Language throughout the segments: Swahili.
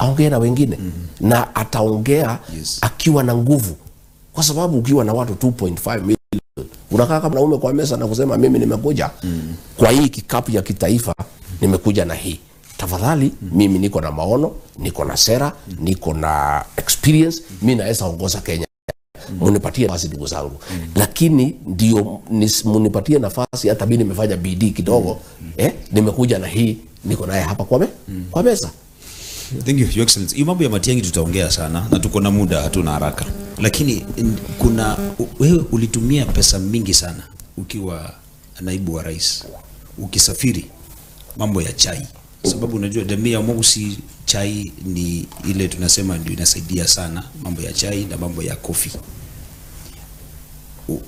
Aongee na wengine. Na ataongea akiwa na nguvu. Kwa sababu ukiwa na watu 2.5 million unakaa kama naume kwa meza na kusema mimi nimekuja kwa hii kikapu ya kitaifa, nimekuja na hii. Tafadhali mimi niko na maono, niko na sera, niko na experience, mimi naweza ongoza Kenya. Munipatie nafasi ndugu zangu. Lakini ndio munipatie nafasi, hata mimi nimefanya bidii kidogo, nimekuja na hii, niko naye hapa kwa meza. Thank you, Your Excellency. Hiyo mambo ya Matiang'i tutaongea sana na tuko na muda, hatuna haraka. Lakini kuna wewe ulitumia pesa mingi sana ukiwa naibu wa rais, ukisafiri mambo ya chai. Sababu unajua jamii ya Omogusii chai ni ile tunasema ndio inasaidia sana, mambo ya chai na mambo ya kofi.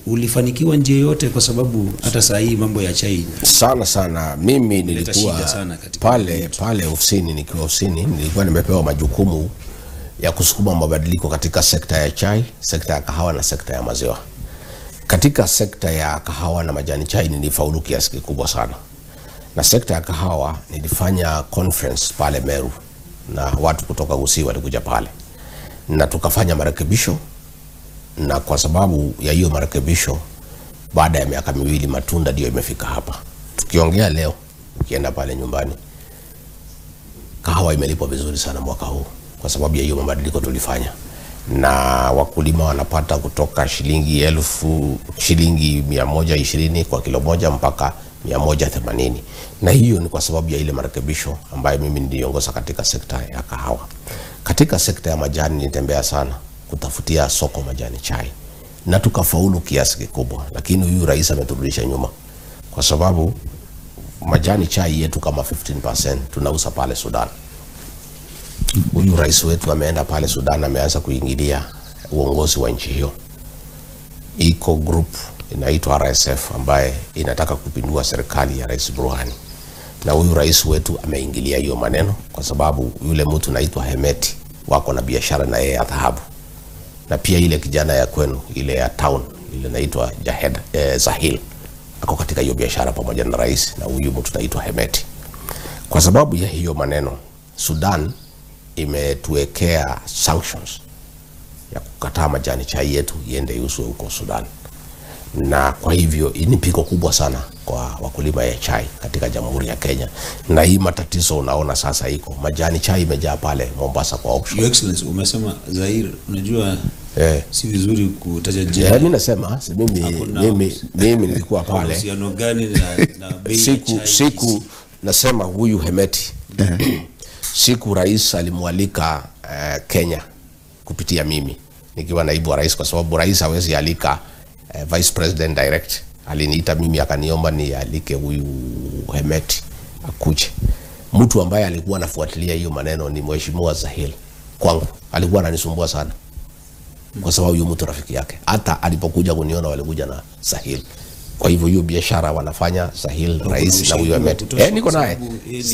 Ulifanikiwa njia yote? Kwa sababu hata saa hii mambo ya chai sana sana. Mimi nilikuwa sana pale ofisini, nikiwa ofisini nilikuwa nimepewa majukumu ya kusukuma mabadiliko katika sekta ya chai, sekta ya kahawa na sekta ya maziwa. Katika sekta ya kahawa na majani chai nilifaulu kiasi kikubwa sana. Na sekta ya kahawa nilifanya conference pale Meru na watu kutoka Gusii walikuja pale na tukafanya marekebisho, na kwa sababu ya hiyo marekebisho baada ya miaka miwili matunda ndio imefika hapa. Tukiongea leo, ukienda pale nyumbani, kahawa imelipwa vizuri sana mwaka huu kwa sababu ya hiyo mabadiliko tulifanya. Na wakulima wanapata kutoka shilingi 120 kwa kilo moja mpaka 180. Na hiyo ni kwa sababu ya ile marekebisho ambayo mimi niliongoza katika sekta ya kahawa. Katika sekta ya majani nilitembea sana kutafutia soko majani chai na tukafaulu kiasi kikubwa, lakini huyu rais ameturudisha nyuma kwa sababu majani chai yetu kama 15% tunauza pale Sudan. Huyu rais wetu ameenda pale Sudan, ameanza kuingilia uongozi wa nchi hiyo. Iko group inaitwa RSF ambaye inataka kupindua serikali ya Rais Burhani, na huyu rais wetu ameingilia hiyo maneno kwa sababu yule mtu naitwa Hemeti wako na biashara na yeye ya dhahabu, na pia ile kijana ya kwenu ile ya town ile inaitwa Jahed Zahil ako katika hiyo biashara pamoja na rais na huyu mtu naitwa Hemeti. Kwa sababu ya hiyo maneno, Sudan imetuwekea sanctions ya kukataa majani chai yetu iende iuzwe huko Sudan. Na kwa hivyo ni pigo kubwa sana kwa wakulima ya chai katika Jamhuri ya Kenya. Na hii matatizo unaona sasa iko majani chai imejaa pale Mombasa kwa auction. Your Excellency, umesema Zahir, unajua si vizuri kutaja jina. Mimi nasema mimi nilikuwa pale. Uhusiano gani na bei ya chai? Siku nasema huyu Hemeti siku rais alimwalika Kenya kupitia mimi nikiwa naibu wa rais, kwa sababu rais hawezi alika Vice President direct. Aliniita mimi akaniomba nialike huyu Hemeti akuje. Mtu ambaye alikuwa anafuatilia hiyo maneno ni Mheshimiwa Zahil. Kwangu alikuwa ananisumbua sana kwa sababu huyu mtu rafiki yake. Hata alipokuja kuniona walikuja na Zahil. Kwa hivyo hiyo biashara wanafanya Zahil, rais na huyu Hemeti. Niko naye.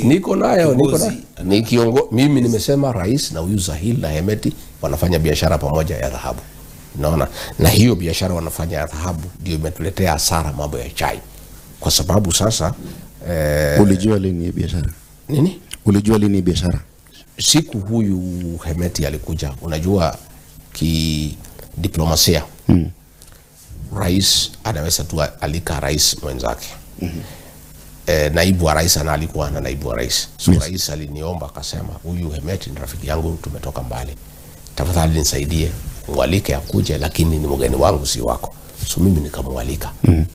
Niko naye, niko naye. Ni kiongozi. Mimi nimesema rais na huyu Zahil na Hemeti wanafanya biashara pamoja ya dhahabu. Naona, na hiyo biashara wanafanya ya dhahabu ndio imetuletea hasara mambo ya chai. Kwa sababu sasa ulijua lini biashara? Nini? Ulijua lini biashara? Siku huyu Hemeti alikuja, unajua kidiplomasia. Rais anaweza tu alika rais mwenzake. Naibu wa rais analikuwa na naibu wa rais. So yes. Rais aliniomba akasema huyu Hemeti ni rafiki yangu, tumetoka mbali. Tafadhali nisaidie, mwalike akuje, lakini ni mgeni wangu si wako. So mimi nikamwalika.